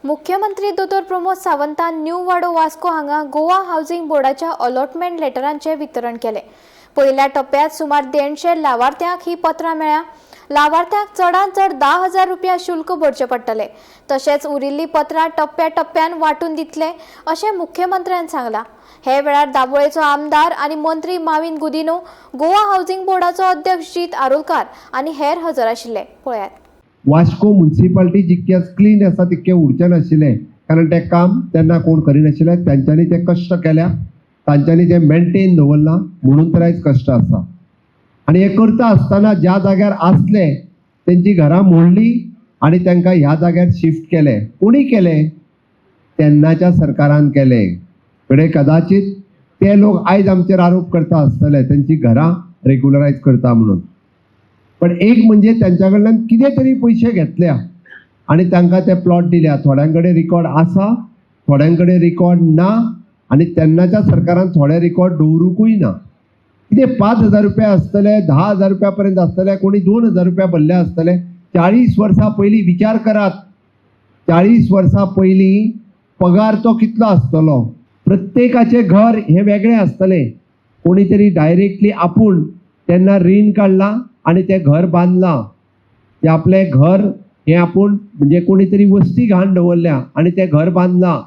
मुख्यमंत्री दोतोर प्रमोद सावंतान न्यू वाडो वास्को हांगा गोवा हावसिंग बोर्डाच्या अलॉटमेंट लेटरांचे वितरण केले. पयल्या टप्प्यात सुमार 150 लावार्थ्यांक ही पत्रां मेळ्ळ्या. लावार्थ्यांक चडांत चड 10,000 रुपया शुल्क भरचे पडटले. तशेंच उरिल्लीं पत्रां टप्प्या टप्प्यान वांटून दितले, अशें मुख्यमंत्र्यान सांगलां. हे वेळार दाबोळेचो आमदार आनी मंत्री माविन गुदिनो, गोवा हावसिंग बोर्डाचो अध्यक्ष जीत आरोलकार आनी हेर हजर आशिल्ले. पळयात. वास्को मुन्सिपाल्टी जितकें क्लीन आसा तितकें उरचें नाशिल्लें, कारण तें काम तेन्ना कोण करिनाशिल्ले. तांच्यांनी ते कश्ट केल्या, तांच्यांनी तें मेंटेन दवरलां, म्हणून तर आयज कश्ट आसा. आनी हें करता आसतना ज्या जाग्यार आसले तेंची घरां मोडली आनी तांकां ह्या जाग्यार शिफ्ट केले. कोणी केलें? तेन्नाच्या सरकारान केलें. घडये कदाचित ते लोक आयज आमचेर आरोप करता आसतले, तेंची घरां रेगुलरायज करता म्हणून. पण एक म्हणजे त्यांच्या कडल्यान कितें तरी पयशे घेतल्या आनी तांकां ते प्लॉट दिल्या. थोड्यां कडेन रिकॉर्ड आसा, थोड्यां कडेन रिकॉर्ड ना आनी तेन्नाच्या सरकारान थोडे रिकॉर्ड दवरुंकूय ना. कितें 5,000 रुपया आसतले, 10,000 रुपया पर्यंत आसतले, कोणी 2,000 रुपया भरले आसतले. 40 वर्सां पयलीं विचार करात, 40 वर्सां पयलीं पगार तो कितलो आसतलो? प्रत्येकाचें घर हें वेगळें आसतलें. कोणी तरी डायरेक्टली आपूण तेन्ना रीण काडलां आनी तें घर बांदलां. ते आपलें घर हें आपूण म्हणजे कोणी तरी वस्ती घाण दवरल्या आनी तें घर बांदलां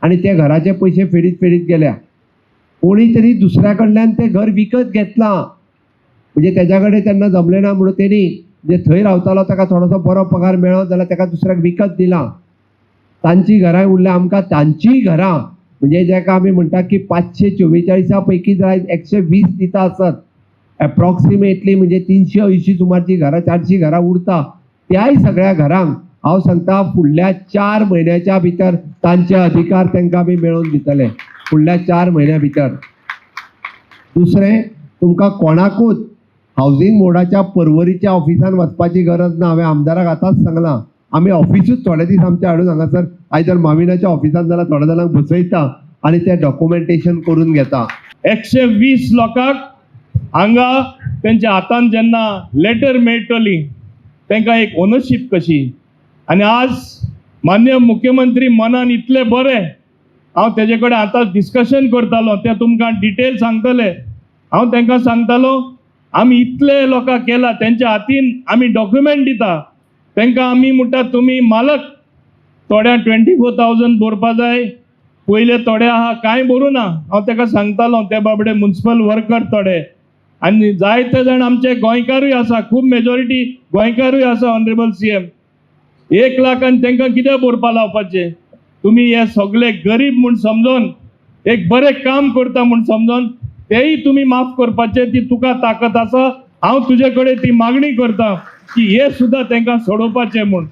आनी त्या घराचे पयशे फेडीत फेडीत गेल्या. कोणी तरी दुसऱ्या कडल्यान तें घर विकत घेतलां, म्हणजे तेज्या कडेन तेन्ना जमलें ना म्हणून तेणी जे थंय रावतालो ताका थोडोसो बरो पगार मेळ्ळो जाल्यार ताका दुसऱ्याक विकत दिलां. तांची घरां उरल्या. आमकां तांचीय घरां, म्हणजे जाका आमी म्हणटा की 544 पैकी जर आयज 120 दिता आसत एप्रॉक्सिमेटली, म्हणजे 380 सुमारची घरां, 400 घरां उरता. त्याय सगळ्या घरांक हांव सांगता, फुडल्या 4 म्हयन्याच्या भितर तांचे अधिकार तांकां आमी मेळोवन दितले, फुडल्या 4 म्हयन्या भितर. दुसरें, तुमकां कोणाकूच हावजींग बोर्डाच्या परवरीच्या ऑफिसान वचपाची गरज ना. हांवें आमदाराक आतांच सांगलां, आमी ऑफिसूच थोडे दीस आमचे हाडून हांगासर आयज जर माविनाच्या ऑफिसान जाल्यार थोड्या जाणांक बसयता आनी तें डॉक्युमेंटेशन करून घेता. 120 लोकांक हांगा तेंच्या हातान जेन्ना लेटर मेळटली, तांकां एक ओनरशीप कशी. आनी आज मान्य मुख्यमंत्री मनान इतले बरें, हांव तेजे कडेन आतां डिस्कशन करतालो, ते तुमकां डिटेल सांगतले. हांव तांकां सांगतालो, आमी इतले लोकांक केला, तेंच्या हातीन आमी डॉक्युमेंट दिता तांकां. आमी म्हणटा, तुमी मालक. थोड्यांक 24,000 भरपा जाय पयले, थोडे आहा कांय भरूं ना. हांव ताका सांगतालो, ते बाबडे मुन्सिपल वर्कर थोडे आनी जायते जाण आमचे गोंयकारूय आसा, खूब मेजॉरिटी गोंयकारूय आसा. ऑनरेबल सीएम, 1 लाख आनी तांकां कितें भरपा लावपाचें? तुमी हे सगळे गरीब म्हूण समजोन, एक बरें काम करता म्हूण समजोन तेय तुमी माफ करपाचें ती तुका ताकद आसा. हांव तुजे कडेन ती मागणी करता की हे सुद्दां तांकां सोडोवपाचें म्हूण.